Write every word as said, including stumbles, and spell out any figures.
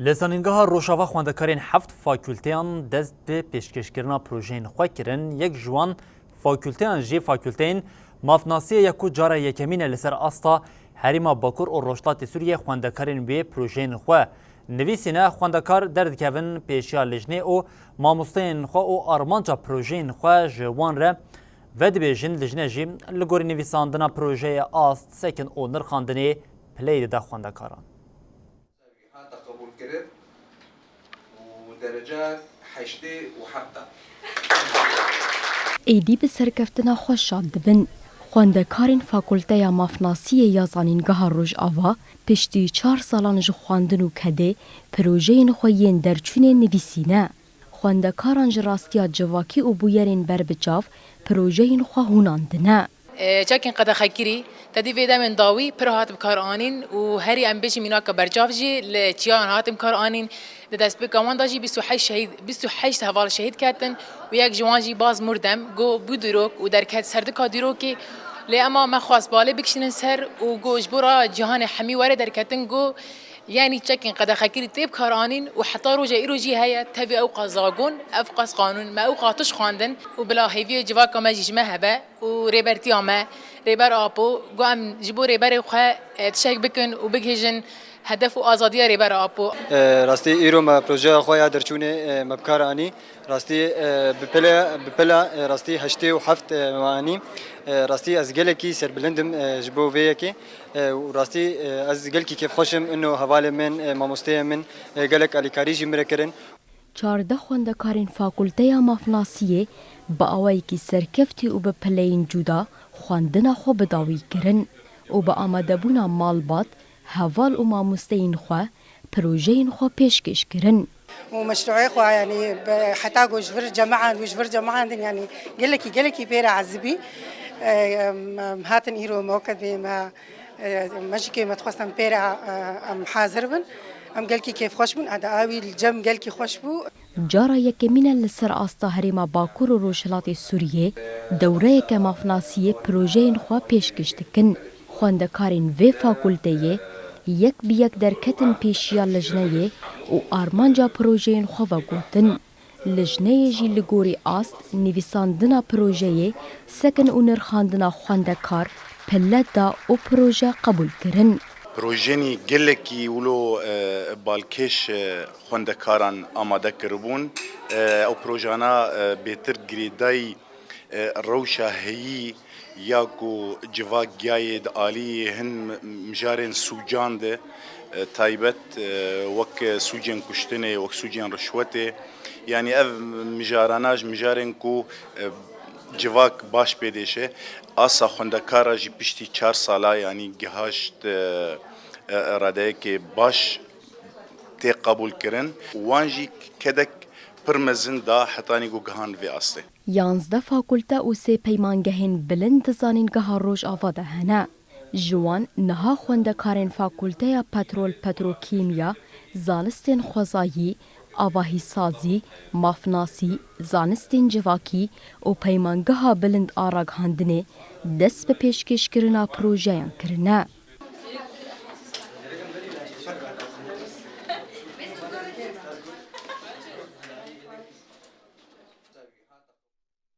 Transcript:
Li Zanîngeha Rojava xwendekarên heft fakulteyan dest bi pêşkêşkirina projeyên xwe kirin. Yek ji wan fakulteyan jî fakulteyên mafnasiyê ye ku cara yekemîn e li ser asta Herêma Bakur û Rojhilatê Sûriyê xwendekarên wê projeyên xwe nivîsîne. Xwendekar derdikevin pêşiya lijnê û mamosteyên xwe û armanca projeyên xwe ji wan re vedibêjin. Lijne jî li gorî nivîsandina projeyê ast, sekin û nirxandinê pileyê dide xwendekaran. Hate qebûlkirin û derece heştê û heft e. Êdî bi serkeftina xwe şad dibin. Xwendekarên Fakulteya Mafnasiyê ya Zanîngeha Rojava piştî çar salan ji xwendin û kedê projeyên xwe yên derçûnê nivîsîne. Xwendekaran ji rastiya civakî û bûyerên berbiçav projeyên xwe hûnandine. E, çekên qedexekirî, te dî vê demên dawî pir hat bi kar anîn û herî em bêjin mînaka berçav jî li çiyan hatin bi kar anîn. Di destpêka wan de jî bîst û heşt şehîd, bîst û heşt heval şehîd ketin û yek ji wan jî Baz Murdem, go bû dîrok û derket serdika dîrokê. Lê ema me xwest balê bikişînin ser û go ji bo ra cîhanê hemî were derketin, go, yanî çekên qedexekirî tê bi kar anîn û heta roja îro jî heye, tevî ew qas zagon, ev qas qanûn, me ew qas tişt xwendin û bila hêviyê civaka me jî ji me hebe û rêbertiya me, Rêber Apo, got em ji bo rêberê xwe, e, tiştek bikin û bigihîjin hedef û azadiya Rêber Apo. E, rastî îro me projeya xwe ya derçûnê, e, me bi kar anî. Rastî, e, bi pile, bi pila, e, rastî heştê û heft, e, me anî. E, rastî ez gelekî serbilind im, e, ji bo vê yekê. E, û rastî, e, ez gelkî kêfxweş im, ino hevalê min, e, mamosteyê min, e, gelek alîkarî jî min re kirin. Çardeh xwendekarên Fakulteya Mafnasiyê bi awayekî serkeftî û bi pileyên cuda xwendina xwe bi dawî kirin û bi amadebûna malbat, heval û mamosteyên xwe projeyên xwe pêşkêş kirin. û meşruê xwe, yanî, bi, heta ku ji vir cemaen û ji vir cemaen din, yanî, gelekî, gelekî pê re ezibî. E, em, em, hatin îro mewqifê me, e, me jî kê me dixwestin pê re, e, em hazir bin. Em gelkî kêfxweş bûn, eda awî li cem gelkî xweş bû. Cara yekemîn e li ser asta Herêma Bakur û Rojhilatê Sûriyê dewreyeke mafnasiyê projeyên xwe pêşkêş dikin. Xwendekarên vê fakulteyê yek bi yek derketin pêşiya lijneyê û armanca projeyên xwe vegotin. Lijneyê jî li gorî ast, nivîsandina projeyê, sekin û nirxandina xwendekar pile da û proje qebûl kirin. Projenî gelekî wilo, e, balkêş, e, xwendekaran amade kiribûn. E, ew projana, e, bêtir girêdayî, e, rewşa heyî ya ku civak giyayê di alî hin mijarên sûcan de, e, taybet, e, wek sûcên kuştinê, wek sûcên rişwetê. Yanî ev mijarana ji mijarên ku, e, civak baş pê dêşe. Asa xwendekara jî piştî çar sala, yanî gihaşt, e, e, radeyekê baş tê qebûlkirin. Wan jî kedek pir mezin da hetanî ku gihan vê astê. Yanzdeh fakulte û sê peymangehên bilind di Zanîngeha Rojava de hene. Ji wan niha xwendekarên Fakulteya Petrol Petrokîmya, Zanistên Xwezayî, Avahîsazî, Mafnasî, Zanistên Civakî û Peymangeha Bilind a Ragihandinê dest bi pêşkêşkirina projeyan kirine.